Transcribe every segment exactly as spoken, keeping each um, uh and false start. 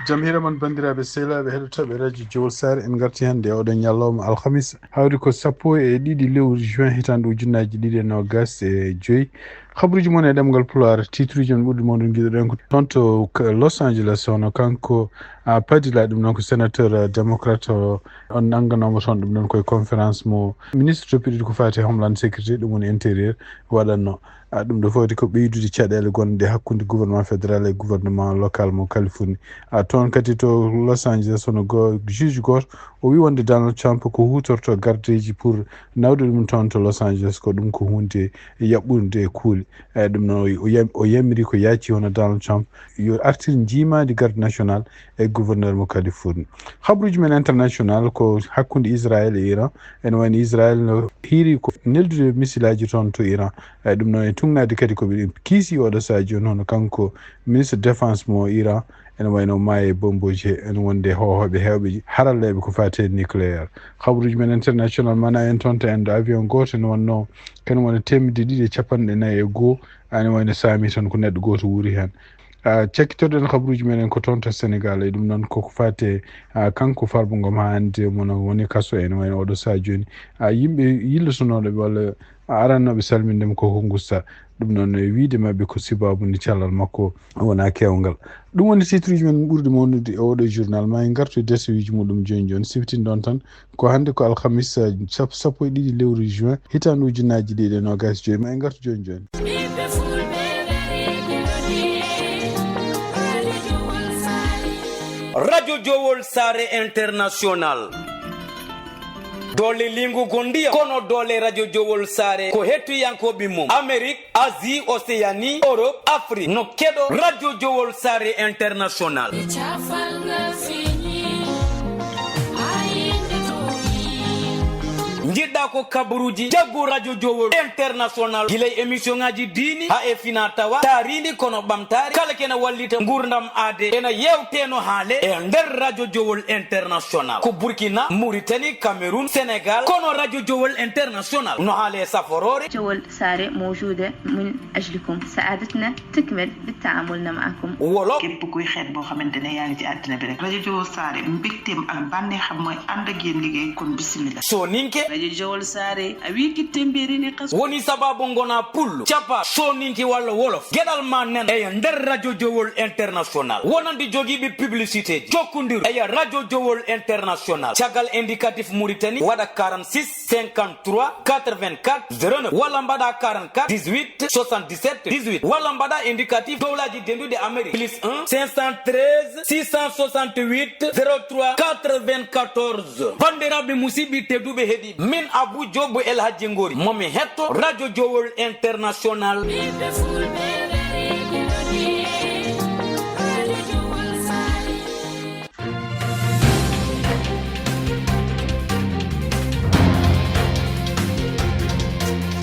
Jam hiira mon, banndiraaɓe sehilaaɓe heɗotooɓe Radio Jowol Saare. En ngarti hannde e oɗo ñalawma alhamis, hawri ko sappo e ɗiɗi lewru juin, hitaande ujunnaaji ɗiɗi e noogaas e joy. Habruuji mon e ɗemngal Pulaar, titruuji mon ɓurɗi mawɗo ngiɗoɗen ko toon to K-, Los Angeles, hono kanko, a, Padilla, ɗum noon ko sénateur, a, démocrate, o, on nannganooma toon ɗum noon koye conférence mo ministre toppiɗiɗo ko faati e Homeland Security, ɗum woni intérieur, waɗatno. A, ɗum ɗo foti ko ɓeydude caɗeele gonɗe hakkunde gouvernement fédéral e gouvernement local mo Californie. A, toon kadi to Los Angeles, hono go-, juge gooto, o wi wonde Donald Trump ko huutorto gardeeji pour nawde ɗum toon to Los Angeles, ko ɗum ko huunde yaɓɓunde e kuule. E ɗum noon, o, o yam-, o yamiri ko yaaci hono Donald Trump yo artir njiimaandi garde national e gouverneur mo Californie. Habruuji men international ko hakkunde Israël e Iran. Ene wayno Israël no hiiri ko neldude misilaaji toon to Iran. E ɗum noon e tugnaade kadi ko ɓe kiisi oɗo sahaa jooni, hono kanko ministre défense mo Iran, ene wayno maayi e bombooji he, ene wonde hoohooɓe heewɓe haralleeɓe ko faati e nucléaire. Habruuji men international mana en toon to Inde, avion gooto ene wonno, kañum woni teemedde ɗiɗi e capanɗe nayi e goo, ene wayno saami tan ko neɗɗo gooto wuuri heen. A, cakkitoɗen habruuji meɗen ko toon to Sénégal, e ɗum noon koko faati e, a, kanko Farba Ngom, haa hannde mono woni kaso, ene wayno oɗo sahaa jooni. A, yimɓe yillotonooɓe walla a arannooɓe salminde mo ko Hongusta. Ɗum noon, e wiyde maɓɓe ko sababu nde cellal makko wona keewngal. Ɗum woni titruuji men ɓurɗi mawnude e oɗo journal. Ma en ngartu e darsuuji muɗum jooni jooni. Siftinɗon tan, ko hannde ko alhamis, eh, sap-, sappo e ɗiɗi lewru juin, hitaande ujunnaaji ɗiɗi e noogaas e joy. Ma en ngartu jooni jooni. Radio Jowol Saare International. Doole lingu gondiya, kono doole Radio Jowol Saare ko hettiyankooɓe mum. Amérique, Asie, Océanie, Europe, Afrique. No keɗo Radio Jowol Saare International. Njiɗɗa ko kabaruuji, jaggu Radio Jowol International. Gila e émission ngaji diini, haa e fina tawa, taariindi kono ɓamtaare. Kala kena wallita ngurdam aade, ena yewte no haale e nder Radio Jowol International. Ko Burkina, Mauritanie, Cameroun, Sénégal, kono Radio Jowol International no haale e saforoore. Jowol Saare موجودة من أجلكم. سعادتنا تكمل بالتعامل معكم. Wolof. Képp kuy xeet boo xamante ne yaa ngi ci àddina bi rek, Radio Jowol Saare mbégteem ak bànneexam mooy ànd ak yéen liggéey, kon bismillah. Soninke. Radio Jowol Saare, a wi ki tembere ne xas. Woni sababu ngona pullo. Capa soninke walla wolof. Geɗal ma nen e nder Radio Jowol International. Wonande jogiiɓe publicité, jokkondir e Radio Jowol International. Caggal indicatif Mauritanie, waɗa quarante-six, cinquante-trois, quatre-vingt-quatre, zéro neuf, walla mbaɗa quarante-quatre, dix-huit, soixante-dix-sept, dix-huit, walla mbaɗa indicatif dowlaji dendude Amérique, plus un, cinq cent treize, six cent soixante-huit, zéro trois, quatre-vingt-quatorze. Bandiraɓe musidɓe tedduɓe heɗi, min Abou Diop El Hadji Ngori, momi hetto Radio Jowol International.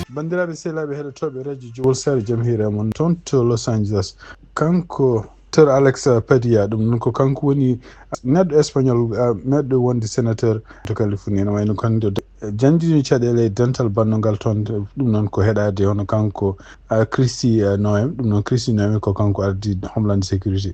Banndiraaɓe sehilaaɓe heɗotooɓe Radio Jowol Saare, jam hiire mon toon to Los Angeles. Kanko Sir Alex Padilla, ɗum noon ko kanko woni neɗɗo Espagnol, ah, meɗɗo wonde sénateur to Californie. Ene wayno kanko jandini caɗeele e dental bannungal toon, ɗum noon ko heɗaade hono kanko, ah, Kristi, ah, Noem. Ɗum noon Kristi Noem ko kanko ardi Homeland Security.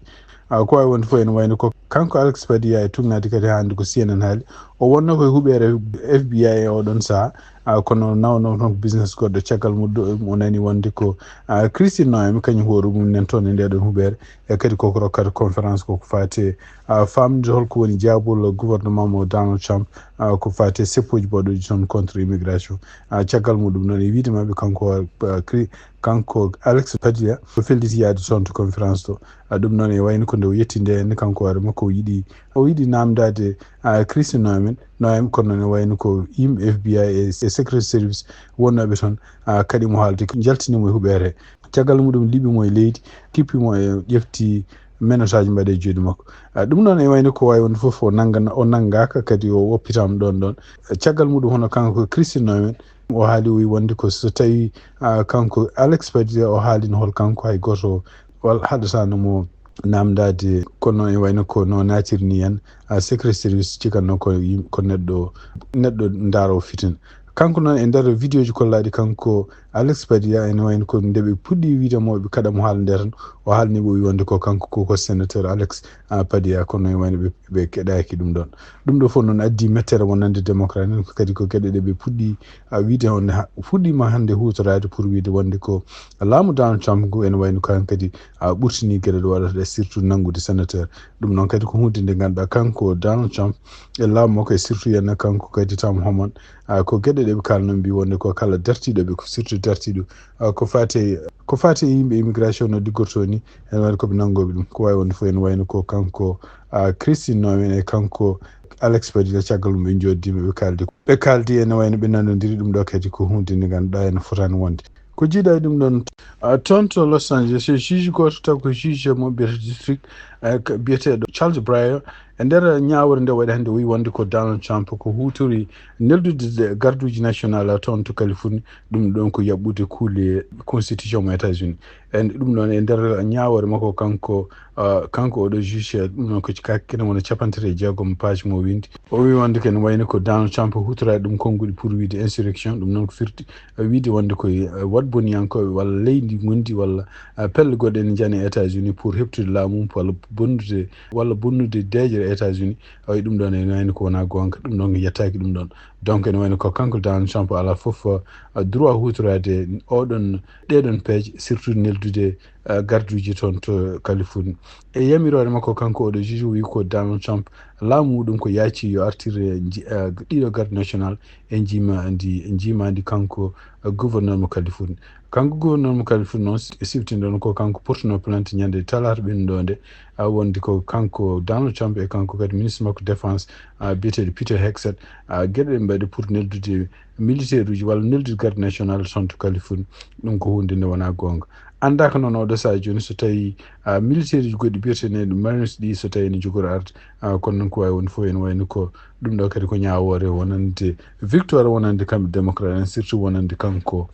Ah, ko wawi wonde fof ene wayno ko kanko Alex Padilla e tugnaade kadi hannde ko C N N haali. O wonno koye huɓeere F B I e oɗon sahaa, ah, kono nawno toon ko business goɗɗo. Caggal mum o nani wonde ko, ah, Kristi Noem kañum hoore mum nen toon e ndeɗon huɓeere. E kadi koko rokkata conférence koko faati, ah, famnude holko woni jaabol gouvernement mo Donald Trump, ah, ko faati e seppoji baɗuɗi toon contre immigration. Ah, caggal muɗum noon e wiide maɓɓe kanko, ah, Kri-, kanko Alex Padilla o felliti yaade toon to conférence to. Ah, ɗum noon e wayno ko nde o yetti nde henne kanko hoore makko o yiɗi, o yiɗi namdade, ah, Kristi Noem, Noem kono noon e wayno ko yimɓe F B I e, e Secret Service wonnooɓe toon, ah, kaɗi mo haalde, jaltini mo e huɓeere. Caggal muɗum liɓi mo e leydi, kippi mo e ƴefti menotaji mbaɗe e juuɗe makko. Ah, ɗum noon e wayno ko wawi wonde fof o nangana-, o nangaka kadi o woppitama ɗon ɗon. Caggal muɗum hono kanko Kristi Noem o haali o wi wonde ko so tawi, ah, kanko Alex Padilla o haalino hol kanko hay goto wal haɗatano mo namdade kono e wayno ko no natirni en, ah, Secret Service cikanno ko yim-, ko neɗɗo, neɗɗo ndaaro fitina. Kanko noon e nder vidéo ji kollaaɗi kanko Alex Padilla, ene wayno ko nde ɓe puɗɗi wiide mo ɓe kaɗa mo haalde tan, o haalni ɓe o wi wonde ko kanko ko, ko sénateur Alex, ah, Padilla, kono ene wayno ɓe, ɓe keɗaaki ɗum ɗoon. Ɗum ɗo fof noon addi mettere wonande démocrate en, ko kadi ko geɗe ɗe ɓe puɗɗi, ah, wiide wonde ha, fuɗɗiima hannde huutoraade pour wiide wonde ko laamu Donald Trump ngu ene wayno ko han kadi, ah, ɓurtini geɗe ɗe waɗata ɗe, surtout nanngude sénateur. Ɗum noon kadi ko huunde nde ngannduɗaa kanko Donald Trump e laamu makko e surtout yen kanko kadi Tom Homan, ah, ko geɗe ɗe ɓe kaalnoo mbi wonde ko kala dartiiɗo ɓe, ko surtout dartiiɗo, ah, ko faati, ko faati e yimɓe immigration no liggortoo ni, ene wayno ko ɓe nanngooɓe ɗum. Ko waawi wonde fof ene wayno ko kanko, ah, Christine Noem e kanko Alex Padilla, caggal mum ɓe njooɗdiima ɓe kaaldi. Ɓe kaaldi ene wayno ɓe nanondiri, ɗum ɗo kadi ko huunde nde ngannduɗaa ene fotaani wonde. Ko jiidaa e ɗum ɗoon, ah, toon to Los Angeles, juge gooto taw ko juge mo mbiyetee district, eh, ka-, biyeteeɗo Charles Breyer, e nder ñaawoore nde waɗi hannde, o wi wonde ko Donald Trump ko huutori neldude de garduuji national toon to Californie, ɗum ɗoon ko yaɓɓude kuule constitution mo États-Unis. E ɗum ɗoon e nder ñaawoore makko kanko, ah, kanko oɗo juge, ɗum ɗoon ko ci-, ka-, kene wona capanɗe tati e jeegom page mo windi. O wi wonde ko ene wayno ko Donald Trump huutoraade ɗum konnguɗi pour wiide insurrection, ɗum noon ko firti, eh, wiide wonde ko, eh, waɗboniyankooɓe walla leydi ngondi walla, eh, pelle goɗɗe ene njana e États-Unis pour heɓtude laamu mum walla bonnude, walla bonnude deeƴre États-Unis. O wi ɗum ɗoon ene wayno ko wonaa goonga, ɗum ɗoon yettaaki ɗum ɗoon. Donc ene wayno ko kanko Donald Trump alaa fof, eh, droit huutoraade oɗon, ɗeɗon peeje, surtout neldude, eh, garduuji toon to Californie. E yamiroore makko kanko oɗo juge o wi ko Donald Trump laamu muɗum ko yaaci yo artir, eh, nji-, eh, ɗiɗo garde national e njiimaandi, e njiimaandi kanko, eh, gouverneur mo Californie. Kanko gouverneur mo Californie noon si-, siftinɗon ko kanko portuno plainte ñande talaata ɓennuɗo nde, ah, wonde ko kanko Donald Trump e kanko kadi ministre makko défense, ah, biyeteeɗo Peter Hegseth, ah, geɗe ɗe mbaɗi pour neldude militaire uji walla neldude garde national toon to Californie. Ɗum ko huunde nde wonaa goonga. Anndaaka noon oɗo sahaa jooni so tawii, ah, militaire uji goɗɗi biyeteeɗi Marines ɗi so tawii ene njogori arde, ah, kono noon ko waawi wonde fof ene wayno ko ɗum ɗo kadi ko ñaawoore wonande victoire wonande kamɓe démocrate en, surtout wonande kanko,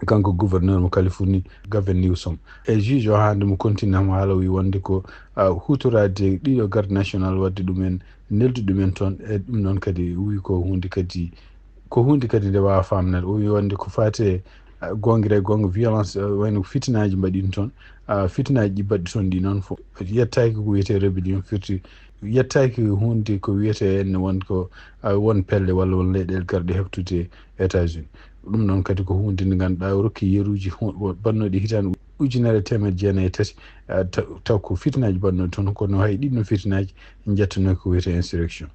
kanko gouverneur mo Californie, Gavin Newsom. E juge o hannde mo continue mo haala o wi wonde ko, ah, huutoraade ɗiɗo garde national waɗde ɗumen, neldude ɗumen toon, e ɗum noon kadi wi ko huunde kadi, ko huunde kadi nde waawaa faamnaade. O wi wonde ko faati e, ah, goongira e goonga violence, ah, wayno ko fitinaaji mbaɗi ɗum toon. Ah, fitinaaji ɗi mbaɗi toon ɗi noon fof yettaaki ko wiyetee rébellion, firti yettaaki huunde ko wiyetee heen won ko, ah, won pelle walla won leyɗeele garɗe heɓtude États-Unis. Ɗum noon kadi ko huunde nde ngannduɗaa o rokki yeruuji hu-, wo-, bannooɗi hitaande ujunere e teemedde jeenayi e tati, ah, ta-, taw ko fitinaaji bannooɗi toon, kono hay ɗiɗon fitinaaji njettanoo ko wiyetee insurrection.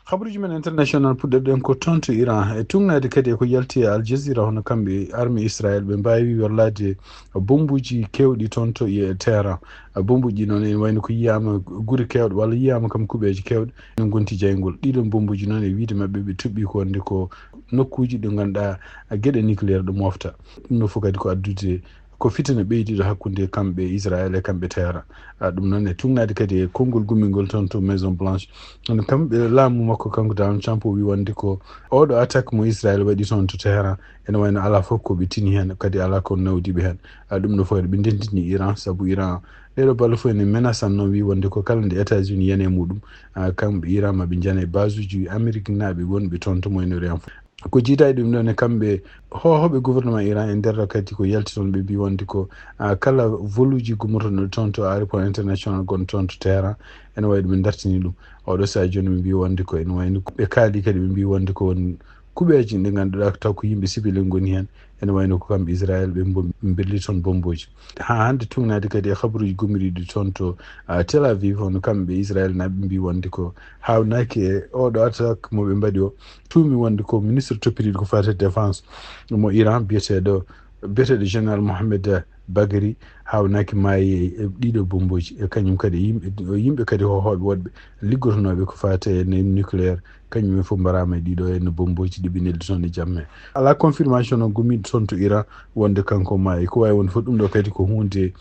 Habaruuji men international puɗɗorɗen ko toon to Iran. E tuugnaade kadi e ko yalti e Al Jazeera, hono kamɓe armée Israël, ɓe mbaawi werlaade bombuuji keewɗi toon to i-, Teheran. Bombuuji ɗi noon ene wayno ko yiyaama gure keewɗe walla yiyaama kam kuɓeeje keewɗe no ngonti jayngol. Ɗiɗon bombuuji noon e wiyde maɓɓe ɓe toɓɓii ko wonde ko nokkuuji ɗi ngannduɗaa geɗe nucléaire ɗo mofta. Ɗum ɗo fof kadi ko addude ko fitina ɓeydiiɗo hakkunde kamɓe Israël e kamɓe Teheran. Ah, ɗum noon e tuugnaade kadi e konngol gummingol toon to Maison Blanche. Kono kamɓe laamu makko kanko Donald Trump o wi wonde ko oɗo attaque mo Israël waɗi toon to Teheran, ene wayno alaa fof ko ɓe tini heen, kadi alaa ko nawdi ɓe heen. Ah, ɗum ɗo fof ɓe ndentini Iran, sabu Iran ɗeɗo balɗe fof ene menace an noon wi wonde ko kala nde États-Unis yani e muɗum, ah, kamɓe Iran ma ɓe njana e base uji Amérique naaɓe wonɓe toon to Moyen-Orient fof. Ko jiidaa e ɗum ɗoon e kamɓe hoohooɓe gouvernement Iran e nder kadi ko yalti toon, ɓe mbi wonde ko, ah, kala voluuji gummotonooɗi toon to aéroport international gonɗo toon to Teheran, ene wayi ɗum ɓe dartini ɗum. Oɗo sahaa jooni ɓe mbi wonde ko ene wayno ɓe kaali kadi ɓe mbi wonde ko won kuɓeeje ɗe ngannduɗaa ko taw ko yimɓe civil en ngoni heen, ene wayno ko kamɓe Israël ɓe mbo-, mbirli toon bombuuji. Haa hannde tuugnaade kadi e habaruuji gummiriiɗi toon to, ah, Tel Aviv, hono kamɓe Israël naaɓe mbi wonde ko haawnaaki e oɗo attaque mo ɓe mbaɗi o. Tuumi wonde ko ministre toppitiiɗo ko faati e défense mo Iran biyeteeɗo, biyeteeɗo général Mohamed Bagheri haawnaaki maayi e ɗiɗo bombuuji. E kañum kadi yimɓe, yimɓe kadi hoohooɓe woɗɓe liggotonooɓe ko faati e nucléaire, kañum en fof mbaraama e ɗiɗo e no bombuuji ɗi ɓe neldi toon e jamme. Alaa confirmation o gummiiɗo toon to Iran wonde kanko maayi. Ko waawi wonde fof ɗum ɗo kadi ko huunde,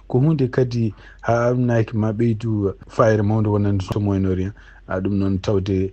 ko huunde kadi haawnaaki ma ɓeydu fayre mawnde wonande to Moyen-Orient. Ah, ɗum noon tawde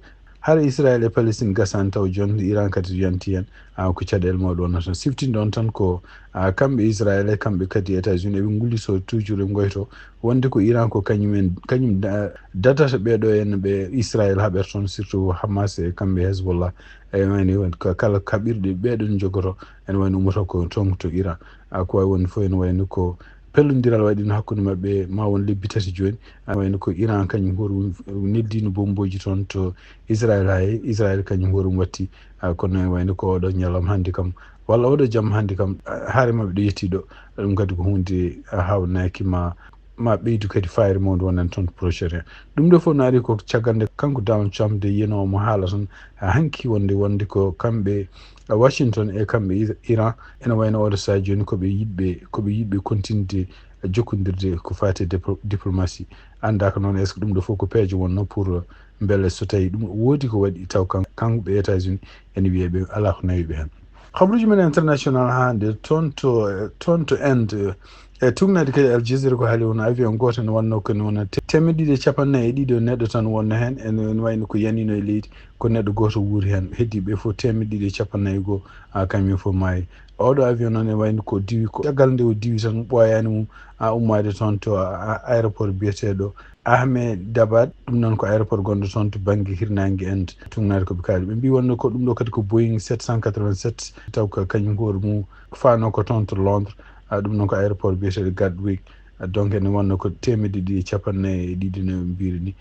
Hara Israel e Palestine gasani taw jooni, Iran kadi yanti heen. A, ko caɗeele mawɗe wonnata. Siftinde on tan ko, a, kamɓe Israel e kamɓe kadi États-Unis eɓe ngulliso toujours, eɓe ngoyto wonde ko Iran ko kañum en, kañum da-, datata ɓeeɗo en ɓe Israel haɓer toon, surtout Hamas e kamɓe Hezbollah. E wayni won ko kala kaɓirɗe ɓeeɗon jogoto, ene wayno ummoto ko toon to Iran. A, ko wawi wonde fof ene wayno ko pellodiral waɗino hakkunde maɓɓe, ma won lebbi tati jooni. A, wayno ko Iran kañum hoore mum neddino bomboji toon to Israel, hay Israel kañum hoore mum watti. A, kono ene wayno ko oɗo ñalawma hannde kam, walla oɗo jamma hannde kam, a, haare maɓɓe ɗo yetti ɗo, ɗum kadi ko hunde, a, hawnaki ma, ma ɓeydu kadi fayre mawde wonande toon to Proche-Orient. Ɗum ɗo fof naati ko caggal nde kanko Donald Trump de yiyano omo haala toon, a, hanki wonde, wonde ko kamɓe, a, Washington e kamɓe Is-, Iran ene wayno oɗo sahaa jooni ko ɓe yiɗɓe, ko ɓe yiɗɓe continde jokkondirde ko faati e diplo-, diplomatie. Annda ko noon, est-ce que ɗum ɗo fof ko peeje wonno pour, uh, mbele so tawi ɗum woodi ko waɗi taw kan-, kanko ɓe États-Unis ene wiye ɓe alaa ko nawi ɓe heen. Habaruuji men international hannde toon to, toon to Inde, e tugnaade kadi Al Jazeera ko haali won avion gooto ene wonno ko ene wona te-, teemedde ɗiɗi e capanɗe nayi e ɗiɗo neɗɗo tan wonno heen, ene, ene wayno ko yanino e leydi, ko neɗɗo gooto wuuri heen, heddiiɓe fof teemedde ɗiɗi e capanɗe nayi e goo, a, kamɓe fof maayi. Oɗo avion noon ene wayno ko diwi, ko caggal nde o diwi tan ɓooyaani mum, a, ummaade toon to, a, aéroport biyeteeɗo Ahmedabad, ɗum noon ko aéroport gonɗo toon to bannge hirnaange Inde. Tugnaade ko ɓe kaali. Ɓe mbii wonno ko ɗum ɗo kadi ko Boeing sept cent quatre-vingt-sept, taw ko kañum hoore mum faano ko toon to Londres. A, ɗum noon ko aéroport biyeteeɗo Gatwick. A, donc ene wonno ko teemedde ɗiɗi e capanɗe nayi e ɗiɗi no ɓe mbiiri ni.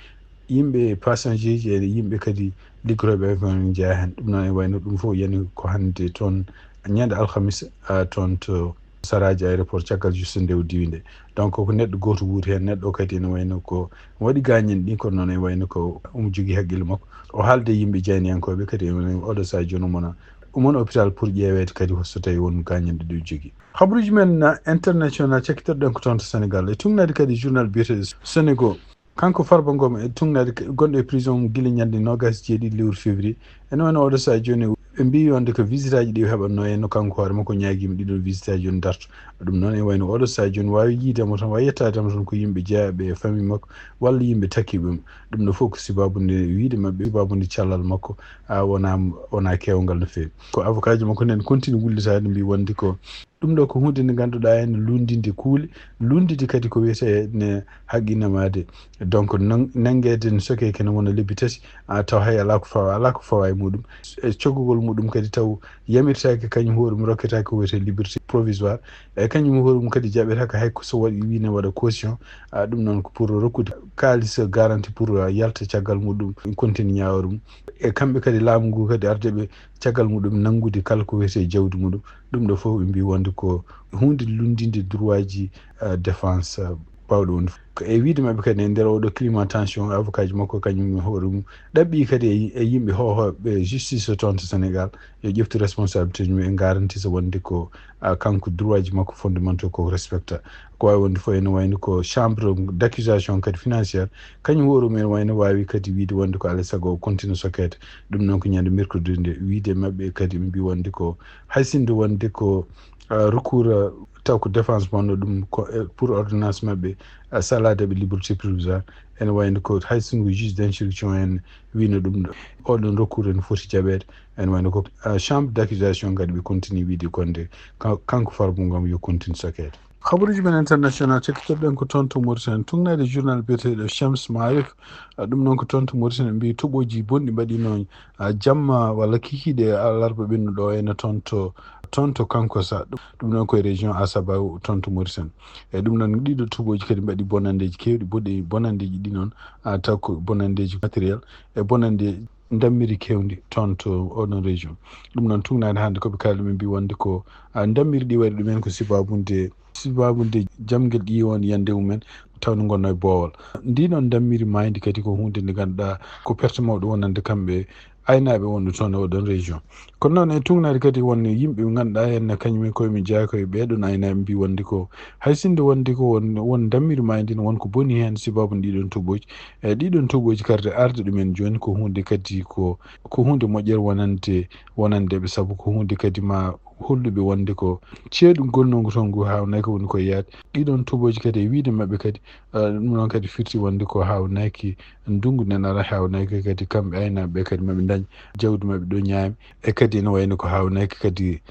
Yimɓe passager ji e yimɓe kadi liggotooɓe avion ne njeyaa heen. Ɗum noon ene wayno ɗum fof yani ko hannde toon ñande alhamis, a, toon to saraaji aéroport caggal juste nde o diwi nde. Donc ko neɗɗo gooto wuuri heen, neɗɗo o kadi ene wayno ko waɗi gaañen ɗin, kono noon ene wayno ko omo jogii haqqille makko. O haalde e yimɓe jayniyankooɓe kadi ene wayno oɗo sahaa jooni omona, omona hôpital pour ƴeeweede kadi so tawi won gaañen ɗo ɗo jogii. Habaruuji men, a, international cakkitoɗen ko toon to Sénégal. E tugnaade kadi journal biyeteeɗo Sénégal. Kanko Farba Ngom e tugnaade k-, gonɗo e prison gila ñande noogaas e jeeɗiɗi lewru février. Ene wayno oɗo sahaa jooni ɓe mbii wonde ko visite aji ɗi o heɓatno, e no kanko hoore makko ñaagiima ɗiɗon visite aji jooni darto. Ɗum noon ene wayno oɗo sahaa jooni waawi yiide mo tan, waawi yettaade mo tan ko yimɓe jeyaaɓe e famille makko walla yimɓe takkiiɓe mo. Ɗum ɗo fof ko sibaabu nde wiide maɓɓe, sibaabu nde callal makko, a, wona, wona keewngal no feewi. Ko avocat ji makko nen continue wullitaade, mbii wonde ko ɗum ɗo ko huunde nde ngannduɗaa ene lunndinde kuule, lunndinde kadi ko wiyetee ne haqqinamaade. Donc, nan-, nanngeede ne sokee kene wona lebbi tati, a, taw hay alaa ko fawa, alaa ko fawa e muɗum. E cogugol muɗum kadi taw yamirtaake kañum hoore mum, rokketaake ko wiyetee liberté provisoire. E kañum hoore mum kadi jaɓetaake hay ko so waɗi wii ne waɗa caution, a, ɗum noon ko pour rokkude kaalis garantie pour, a, yalta caggal muɗum, continue ñaawoore mum. E kamɓe kadi laamu ngu kadi arde ɓe caggal muɗum nanngude kala ko wiyetee jawdi muɗum. Ɗum ɗo fof ɓe mbii wonde ko huunde lunndinde droit ji, eh, défense, eh, baawɗo wonde fof. Ko e wiide maɓɓe kadi e nder oɗo climat tension, avocat ji makko kañum e hoore mum ɗaɓɓi kadi e, e yimɓe hoohooɓe justice toon to Sénégal yo ƴeftu responsabilité mum e garantise wonde ko, ah, kanko droit ji makko fondamentaux ko respecta. Ko waawi wonde fof ene wayno ko chambre d'accusation kadi financière, kañum hoore mum ene wayno waawi kadi wiide wonde ko alaa e sago o continue sokeede. Ɗum noon ko ñande mercredi nde wiide maɓɓe kadi ɓe mbii wonde ko hay sinno wonde ko, ah, recours, ah, taw ko défense bonno ɗum ko, eh, pour ordonnance maɓɓe, ah, salaade ɓe liberté provisoire. Ene wayno ko hay sinno ko juge d'instruction en wiino ɗum ɗo. Oɗon recours ene foti jaɓeede. Ene wayno ko, ah, chambre d'accusation kadi ɓe continue wiide konde ka-, kanko Farba Ngom yo continue sokeede. Habaruuji men international, cakkitoɗen ko toon to Mauritanie. Tugnaade journal biyeteeɗo Shams Maarif, ah, ɗum noon ko toon to Mauritanie, mbii toɓooji bonɗi mbaɗiino, ah, jamma walla kikiiɗe alarba ɓennuɗo o, ene toon to, toon to Kankossa. Ɗum, ɗum noon ko e région Asaba, toon to Mauritanie. E ɗum noon, ɗiɗo toɓooji kadi mbaɗi bonanndeeji keewɗi, boɗi bonanndeeji ɗi noon, ah, taw ko bonanndeeji matériel e bonannde ndammiri keewndi toon to oɗon région. Ɗum noon, tugnaade hannde ko ɓe kaali, ɓe mbii wonde ko, ah, ndammiri ɗi waɗi ɗumen ko sibaabu nde, sibaabu nde jamngel ɗi woni yande mumen, tawno ngonno e boowal. Ndi noon ndammiri maayndi kadi ko huunde nde ngannduɗaa ko perte mawɗo wonande kamɓe aynaaɓe wonɓe toon e oɗon région. Kono noon, e tugnaade kadi won yimɓe ɓe ngannduɗaa heen kañum en koye mum jeyaa ko e ɓee ɗoon aynaaɓe, mbii wonde ko hay sinno wonde ko won, won ndammiri maayndi ne won ko boni heen sibaabu ɗiɗon toɓooji. E ɗiɗon toɓooji karde arde ɗumen jooni ko huunde kadi ko, ko huunde moƴƴere wonande, wonande ɓe, sabu ko huunde kadi ma holluɓe wonde ko ceeɗu golnongu toon ngu haawnaki woni ko yaade. Ɗiɗon tubooji kadi e wiide maɓɓe kadi, eh, ɗum noon kadi firti wonde ko haawnaki ndungu nen ara, haawnaki kadi kamɓe aynaaɓe kadi maɓe dañ jawdi maɓɓe ɗo ñaami. E kadi ene wayno ko haawnaki kadi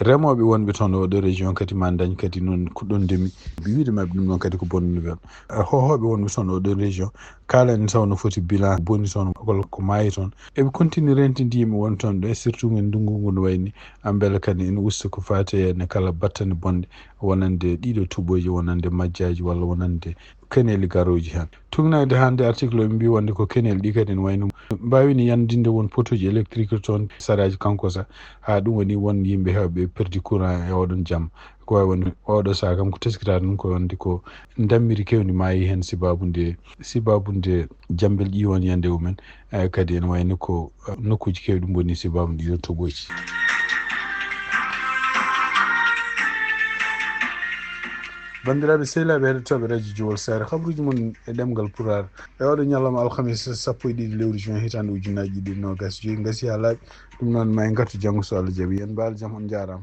remooɓe wonɓe toon oɗo région kadi ma dañ kadi noon ko ɗon ndemi. Wiide maɓɓe ɗum noon kadi ko bonne nouvelle. Eh, hohooɓe wonɓe toon oɗo région kala ene taw no foti bilan boni toon walla ko maayi toon. Eɓe continue rentinde yimɓe won toon ɓe, surtout ngen ndungu ngu no wayni. Ambele kadi ene usta ko faati e ne kala battane bonɗe wonande ɗiɗo tuɓooji, wonande majjaaji walla wonande keneeli garooji heen. Tuugnaade hannde article o, ɓe mbii wonde ko keneeli ɗi kadi ene wayno mbaawini yandinde won potooji électrique toon saraaji kanko sa, haa ɗum woni won yimɓe heewɓe perdi courant e oɗon jamma. Ko wawi wonde oɗo saha kam ko teskitaade ɗum ko wonde ko ndammiri kewndi maayi heen sibabu nde, sibabu nde jambel ƴiwon yande mumen. Eh, kadi ene wayno ko, eh, nokkuuji keewɗi mboni sibabu nde ɗiɗo toɓooji. Banndiraaɓe sehilaaɓe heɗotooɓe Radio Jowol Seeɗa, habruuji mon e ɗemngal Pulaar e oɗo ñalawma alhamis sappo e ɗiɗi lewru juin hitaande ujunnaaji ɗiɗi e noogas joyi, ngasi haa laaɓi. Ɗum noon ma en ngartu janngo so Allah jaɓi. En mbaal jam, on njaaraama.